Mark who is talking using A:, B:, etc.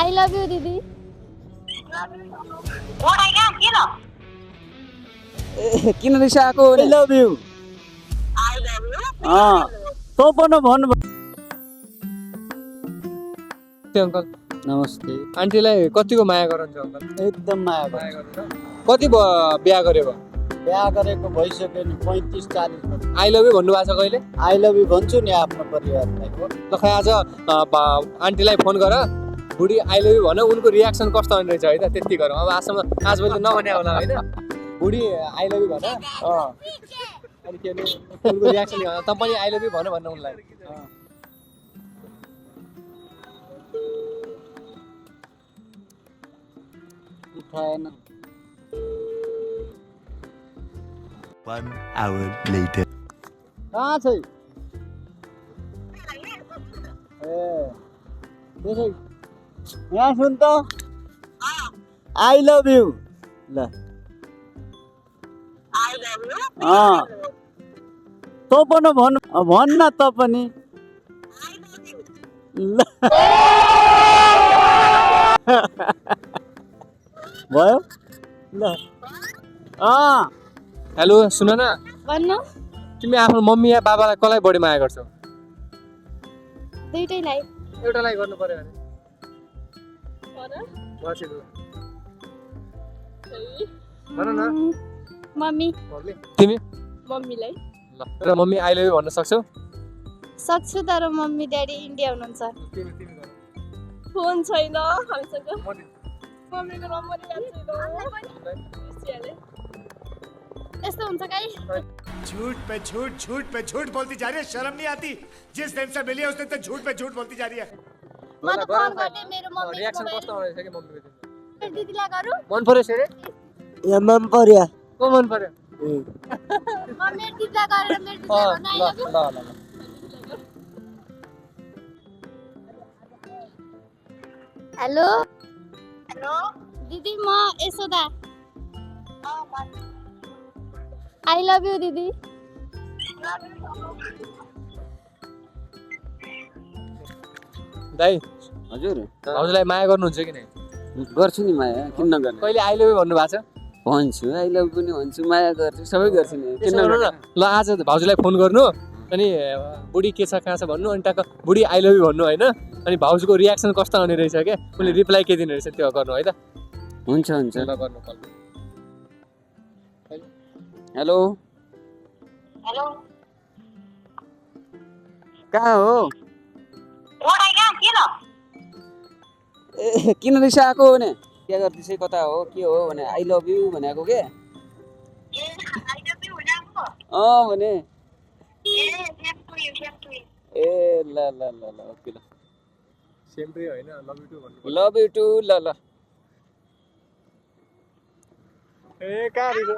A: I love you दिदी।
B: किन रिसाएको
C: आई लभ यु तँ पनि भन्नु
D: अङ्कल
C: नमस्ते
D: आन्टीलाई कतिको माया गर्नुहुन्छ अङ्कल?
C: एकदम माया
D: माया
C: गर्छु
D: गर्नुहुन्छ? कति बिहा गरेको?
C: बिहा गरेको भइसक्यो नि 35-40 वर्ष
D: आई लभ यु भन्नुभएको छ कहिले?
C: आई लभ यु भन्छु नि आफ्नो परिवारलाई
D: ल खै आज आन्टीलाई फोन गर, बुढी आई लभ यु भन, उनको रियाक्सन कस्तो हुने रहेछ है त, त्यति गरौँ। अब आजभोलि त नभने होला होइन, बुढी आई लभ यु भन, अनि के अरे उनको रियाक्सन त पनि आई लभ यु भन भन्न उनलाई।
C: उठाएन
E: 1 hour later.
C: कहाँ छ ए त्यसै यहाँ सुन त आई लभ यु ल तँ पनि भन्न त पनि ल भयो ल
D: हेलो सुन न,
A: भन्नु
D: तिमी आफ्नो मम्मी या बाबालाई कसलाई बढी माया गर्छौ?
A: दुईटैलाई।
D: एउटालाई गर्नु पर्यो भने भन न।
A: मम्मी।
D: तिमी?
A: मम्मीलाई।
D: ल र मम्मी आई लभ यु भन्न सक्छौ?
A: सक्छु तर मम्मी ड्याडी इन्डिया हुनुहुन्छ।
F: फोन छैन हामीसँग। मम्मीको नम्बर याद छैन।
A: यस्तो हुन्छ काई?
E: झूठ पे झूठ बोलती जा रही है, शर्म नहीं आती? जिस दिन से मिली है उस दिन तक झूठ पे झूठ बोलती जा रही है।
A: म त फोन गर्ने मेरो मम्मी
D: रियाक्सन कस्तो हुने रहेछ कि मम्मीको तिम्रो?
A: दिदीलाई गरौ?
D: मन पर्यो सेरे?
C: ए मन पर्यो
D: को मन पर्यो?
A: म मेरो दिदीलाई गरेर मेरो दिदीलाई भन्न आई लभ यु।
D: ल ल ल
A: हेलो दिदी, म यशोदा। आई लभ यु दिदी।
D: दाइ
B: हजुर
D: भाउजूलाई माया गर्नुहुन्छ कि नै?
B: गर्छु नि माया किन नगर्ने
D: कहिले आई लभ यु भन्नु भएको छ?
B: भन्छु आई लभ पनि भन्छु माया गर्छु सबै गर्छु नि किन
D: त्यसो गर्नु न,
B: नगर्ने
D: ल आज भाउजूलाई फोन गर्नु, अनि बुढी के छ कहाँ छ भन्नु, अनि टक्क बुढी आई लभ यु भन्नु होइन, अनि भाउजूको रियाक्सन कस्तो आउने रहेछ क्या, उसले रिप्लाई के दिने रहेछ त्यो गर्नु है त।
B: हुन्छ हुन्छ
D: ल गर्नु कल।
B: हेलो कहाँ हो ए किन रिसाएको भने के गर्दैछ कता हो के हो भने आई लभ यु भनेको के भने ए ल ल ल ल ओके ल
D: सेम टु यु होइन, लभ यु टु भन्नु।
B: लभ यु टु ल ल
D: ए कहाँ रिस